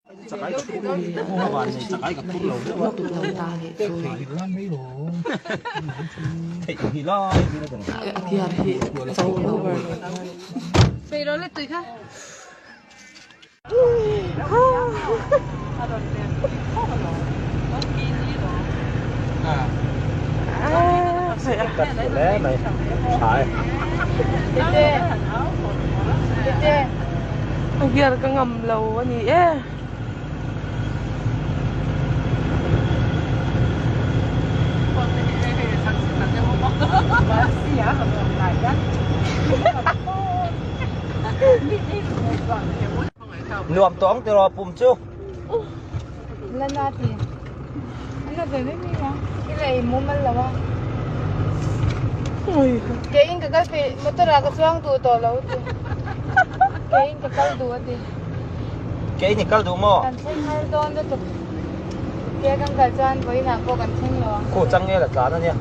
A gear hi a zo lo. A gear ka ngam lo a ni e. Nuam tawng tiraw pum chu. La na ti. Na ve mai mai a. I la ei mumal lo a. Ke in ka kal peih motor ah ka chuang duh tawh lo ti. Ke in ka kal duh a ti. Ke in i kal duh maw? Kan thleng har dawn lutuk. Ke kan kal chuan vawiin ah pawh kan thleng lo ang. Khu chang nge la tlan a nia.